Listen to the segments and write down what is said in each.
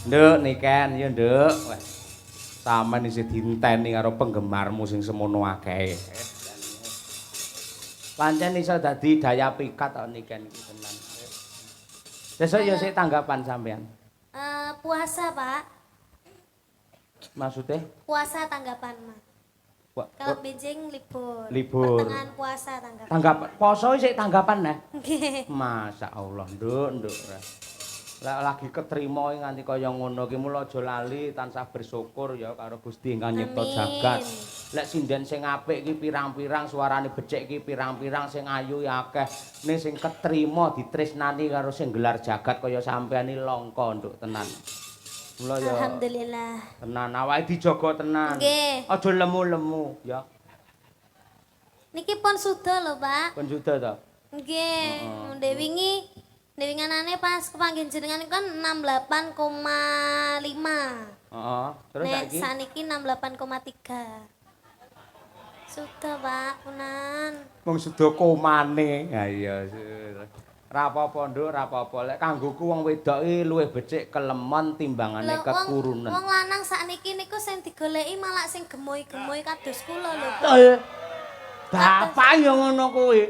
Nduk Niken, ya Nduk. Wah. Sampeyan isih dienteni karo penggemarmu sing semono akehe. Pancen iso dadi daya pikat kok Niken iki tenan. Sesuk ya sik tanggapan sampean. Eh, puasa, Pak. Maksudnya? Puasa tanggapan, Mas. Kalau benjing libur. Libur. Pertengahan puasa tanggapan. Tanggapan poso sik tanggapan neh. Nggih. Masya Allah, Nduk, Nduk. Lek lagi ketrima nganti kaya ngono ki mula aja lali tansah bersyukur ya karo Gusti ingkang nyipta jagat. Lek sinden sing apik ki pirang-pirang, suarane becik ki pirang-pirang, sing ayu ya akeh. Ning sing ketrima ditresnani karo sing gelar jagat kaya sampean iki langka, Nduk, tenan. Mula ya Alhamdulillah. Tenan awake dijaga tenan. Nggih. Aja lemu-lemu ya. Niki pun suda lho, Pak. Pun suda to? Nggih. Ndek wingi ndek winganane pas kepanggih jenengan kan 68,5. Heeh. Terus Nek saiki? Saniki 68,3. Sudah, Pak, punan. Mung suda komane. Ha iya. Ra apa-apa, Nduk, ra apa-apa. Lek kanggoku wong wedok iki luwih becik kelemon timbangane Lho, wong kekurunen. Wong lanang sakniki niku sing digoleki malah sing gemoy-gemoy kados kula lho, Pak. Betul. Bapak ya ngono kuwi.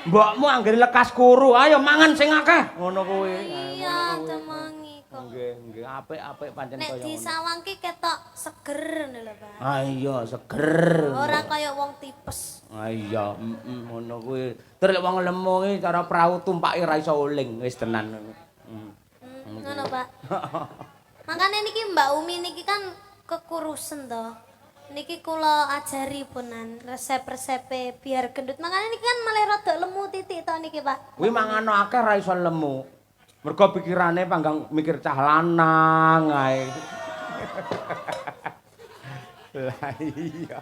Mbokmu anggere lekas kuru, ayo mangan sing akeh. Ngono kuwi. Iya, temengi kok. Nggih, nggih, apik-apik pancen Nek kaya ngono. Disawang ki ketok seger ngono lho, Pak. Ah iya, seger. Ora kaya wong tipes. Ah iya, ngono kuwi. Terus lek wong lemu ki cara prau tumpake ra iso uling, wis tenan. Ngono, Pak. Makanya niki Mbak Umi niki kan kekurusen toh. Niki kula ajari punan resep-resepe biar gendut. Makanya niki kan malah rada lemu titik toh niki, Pak. Kuwi mangano akeh ra iso lemu. Mergo pikirane panggang mikir cah lanang ae. Lah iya.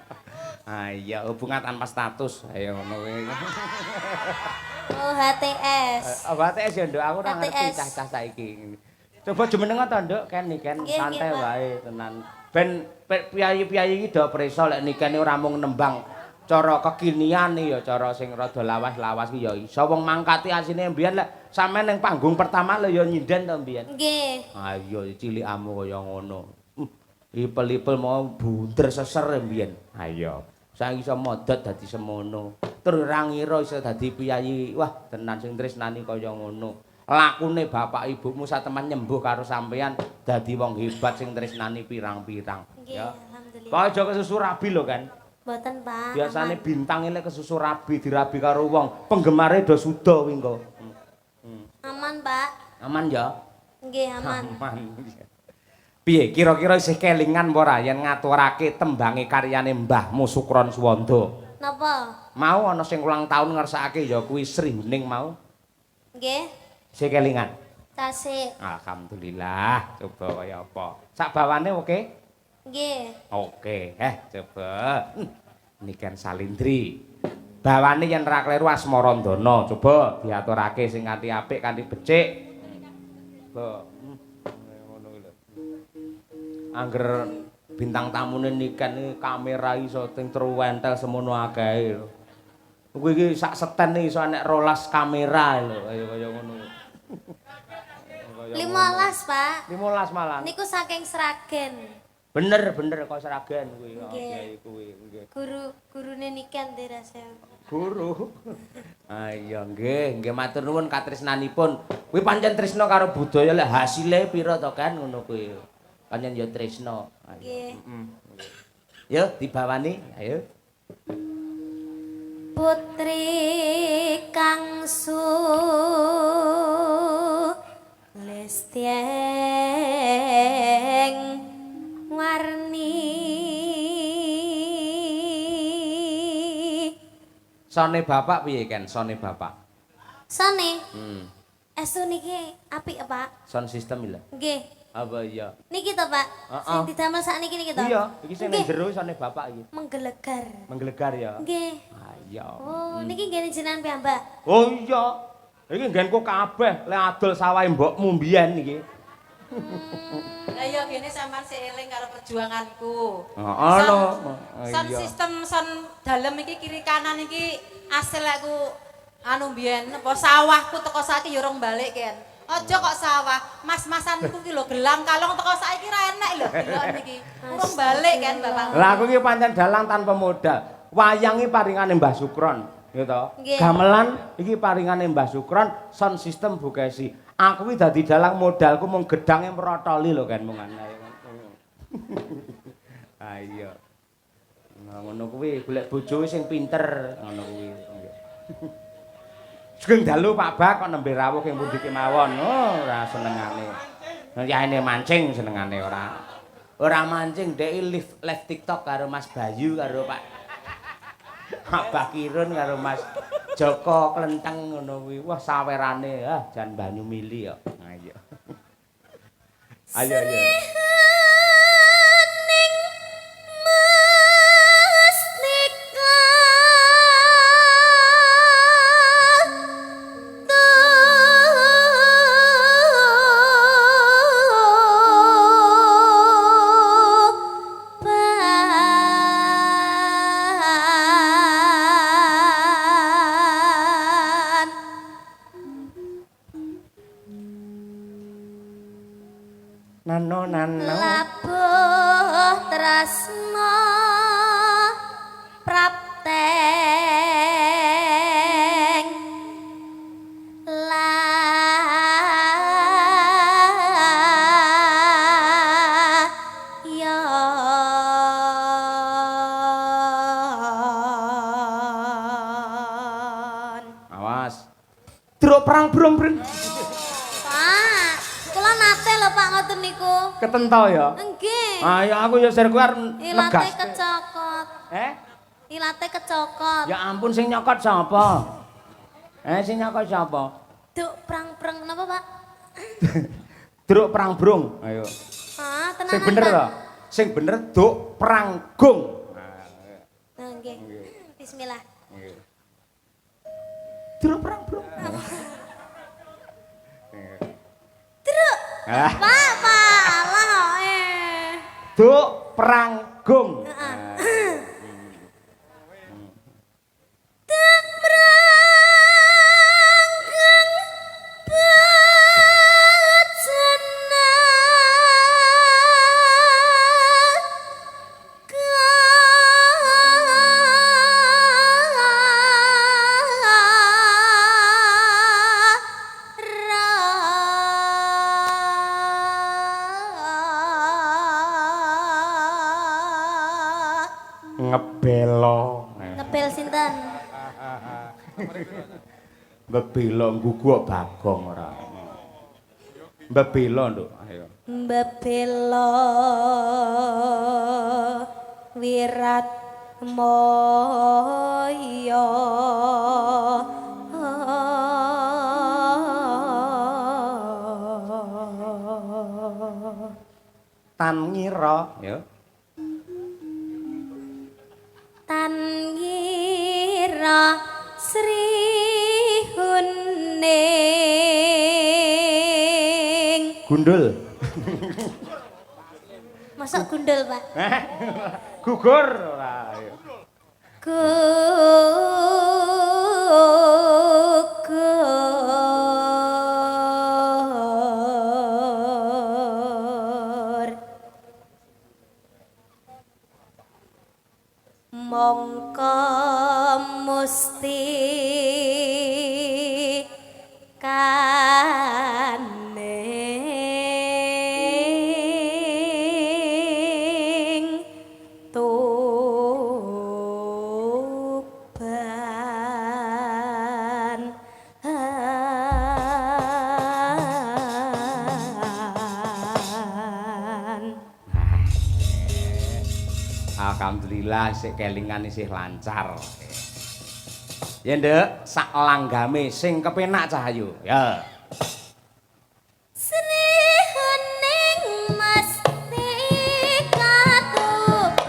Ah iya, hubungan tanpa status. Ayo ngono kuwi. Oh, HTS. Oh, HTS ya, Nduk. Aku ora ngerti HTS. Cah-cah saiki. Coba jumeneng to, Nduk, ken Niken Nggih, santai nggih, Pak. Wae tenan. Ben piyayi-piyayi iki do preso lek Niken ora mung nembang cara kekinian ya cara sing rada lawas-lawas ki ya iso. Wong mangkati asine mbiyen lek sampean ning panggung pertama lho ya nyinden to mbiyen. Nggih. Ayo cilikamu kaya ngono. Ipel-ipel mau bunder seser mbiyen. Ayo. Saiki iso modot dadi semono. Terus ora ngira iso dadi piyayi. Wah, tenan sing tresnani kaya ngono. Lakune bapak ibumu sateman nyembuh karo sampean dadi wong hebat sing tresnani pirang-pirang. Nggih, Ya. alhamdulillah. Kok aja kesusu rabi lho kan. Mboten, Pak. Biasane Aman. Bintang lek kesusu rabi dirabi karo wong, penggemare do suda kuwi engko. Aman, Pak. Aman ya? Nggih, aman. Aman. Piye kira-kira isih kelingan apa ora yen ngaturake tembange karyane Mbahmu Sukron Suwanda? Napa? Mau ana sing ulang tahun ngersakake ya kuwi Sri Huning mau. Nggih. Isih kelingan. Tasik. Alhamdulillah, coba kaya apa. Sak bawane oke? Nggih. Oke, coba. Niken Salindri. Bawane yen ra kleru Asmarandana, coba diaturake sing kanthi apik kanthi becik. Coba. Ngono kuwi lho. Angger bintang tamune Niken iki kamera iso ting truwentel semono akehe lho. Kuwi iki sak seten iso enek 12 kamera lho, kaya kaya ngono. Kaya 15, Pak. 15 malah. Niku saking Sragen. Bener bener kok Sragen kuwi. Oh, Nggih. kiai kuwi nggih. Guru gurune Niken dirasa. Guru. Ah iya nggih, nggih matur nuwun katresnanipun. Kuwi pancen tresna karo budaya lek hasile pira to kan ngono kuwi. Pancen ya tresna. Ayo. Nggih. Heeh. Yo dibawani, ayo. Putri kang sulistyeng warni. Sone bapak piye Ken? Sone bapak. Sone. Estu niki apik, Pak. Sound system lho. Nggih. Apa iya? Niki to, Pak. Heeh. Sing didamel sakniki niki to. Iya, iki sing ning Nggih. jero sone bapak iki. Menggelegar. Menggelegar ya. Nggih. Ah iya. Oh, niki nggene jenengan piyambak. Oh iya. Iki nggenku kabeh lek adol sawahe mbokmu mbiyen iki. Lah iya gene sampean sik eling karo perjuanganku. Heeh lho. Sound system sound dalem iki kiri kanan iki asil aku anu mbiyen apa sawahku teko saiki ya urung balik ken. Aja kok sawah, mas-masanku ki lho gelang kalong teko saiki ra enek lho delok niki. Urung balik kan bapak. Lah aku iki pancen dalang tanpa modal. Wayang iki paringane Mbah Sukron, ya to. Nggih. Gamelan iki paringane Mbah Sukron, sound system Bu Kesi. Aku iki dadi dalang modalku mung gedange mrotoli lho kan mung ae. Ayo. Nah, ngono kuwi golek bojo sing pinter ngono kuwi. Sugeng dalu Pak Bak kok nembe rawuh ing pundi kemawon. Oh, ora senengane. Yaene mancing senengane ora. Ora mancing dhek live live TikTok karo Mas Bayu karo Pak Abah Kirun karo Mas Joko Klenteng ngono kuwi. Wah sawerane ah jan banyu mili kok. Ayo. Ayo ayo. Ning mestika Tuban. Nano nano. Labuh tresna prapteng la yon. Awas. Truk perang brung brung. Pak, kula nate lho Pak ngoten niku. Ketento ya. Nggih. Ayo aku ya sir kuwi arep Ilate negas. kecokot. Eh? Ilate kecokot. Ya ampun sing nyokot sapa? Eh sing nyokot sapa? Duk prang-prang napa, Pak? Druk perang brung. Ayo. Ah, tenanan. Sing bener Pak. to. Sing bener duk perang gung. Nah, nggih. Bismillah. Nggih. Druk perang brung. Truk. Ah, Pak, Pak, alah kok, eh. Duk perang gung. Duk pranggang bejana. Ngebelo. Ngebel sinten? Mbebelo nggugu Bagong ora. Mbebelo, Nduk. Ayo. Mbebelo wirat moyo. Tan ngira, ya. Tan ngira Sri Huning. Gundul. Masa gundul, Pak? Gugur ora. Ayo. Gugur mongko musti kaning Tuban. Alhamdulillah sik kelingan isih lancar. Ya Nduk, sak langgame sing kepenak Cahayu. Ya. Sri Hening mesti katuban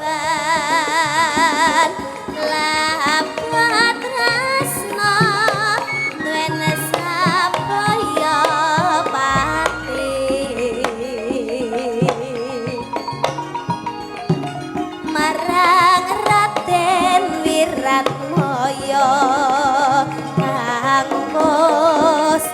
lapat tresna duwen sabaya pati marang Raden Wiratmaya kang wis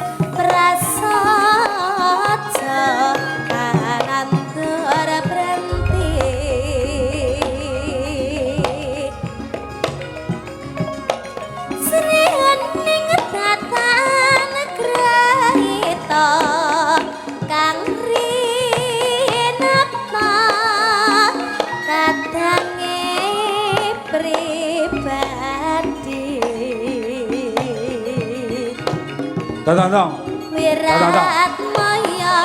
Dong dong dong. Wirat maya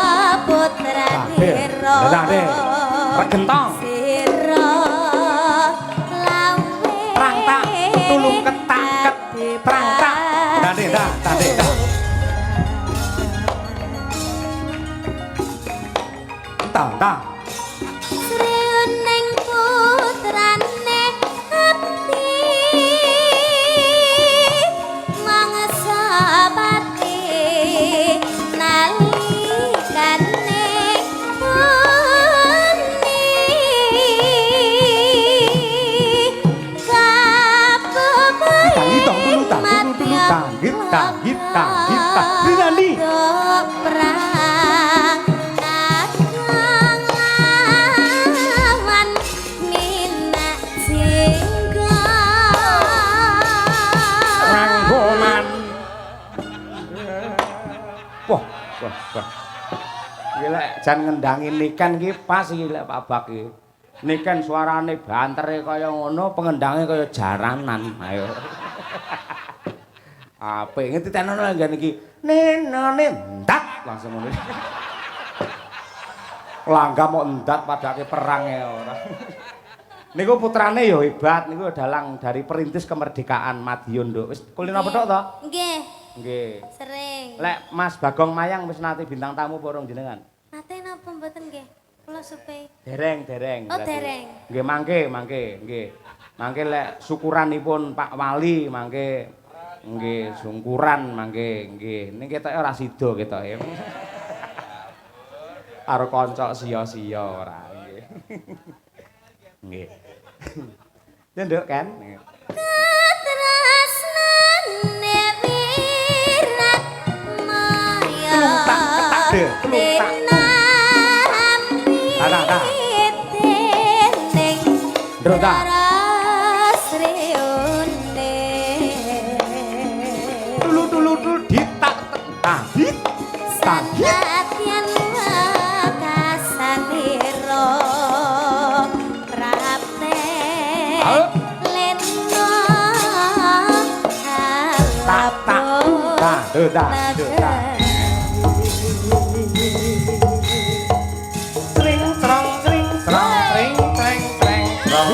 putra dira. Regentong. Sira lawe. Prang tak tulung ketak ket prang tak. Dande dah, dande dah. Tang tang. Sreuning putrane abdi mangsa pati nalikane uni Tangi tong tulu tang tulu tulu tanggit tanggit tanggit tang. Rinandi. Perang kakang lawan minak jingga. Ranggoman. Wah, wah, wah. Iki lek jan ngendangi Niken iki pas iki lek Pak Bak iki. Niken suarane bantere kaya ngono, pengendange kaya jaranan. Ayo. Apik ngerti tenono nggen iki. Nenone ndak langsung ngono. Langgam kok ndak padake perang ya ora. Niku putrane ya hebat, niku dalang dari perintis kemerdekaan Madiun, Nduk. Wis kulino petuk to? Nggih, Nggih. sering. Lek Mas Bagong Mayang wis nate bintang tamu apa urung jenengan? Nate napa mboten nggih? Kula supe. Dereng, dereng. Oh, berarti. dereng. Nggih, mangke, mangke, nggih. Mangke lek syukuranipun Pak Wali mangke nggih sungkuran mangke nggih. Ning ketoke ora sida ketoke. Karo kanca sia-sia ora nggih. Nggih. Ya Nduk kan? Katresnane wirat maya. Telung tak ketak de, telung tak. Tinampi Ta, ta, ta. dening Ndro ta. Sriune. Tulu tulu tulu ditak tahit tahit. Sanadyan wekasanira prapte Ayo. lena Tak tak ta do ta do ta. Tring trong tring trong tring treng treng trong.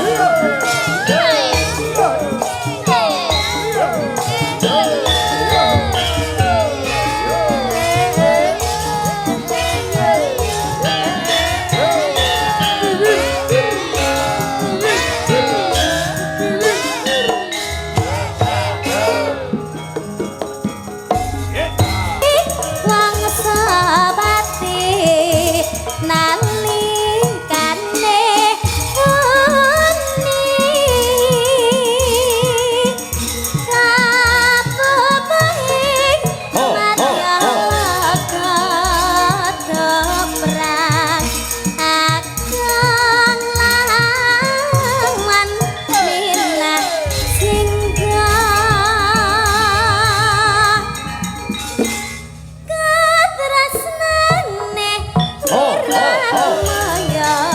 Wangsa pati nalikane uni kapepahing Ho, ho, ho. perang akan lawan milah singga katresnane Ho, ho, ho. maya.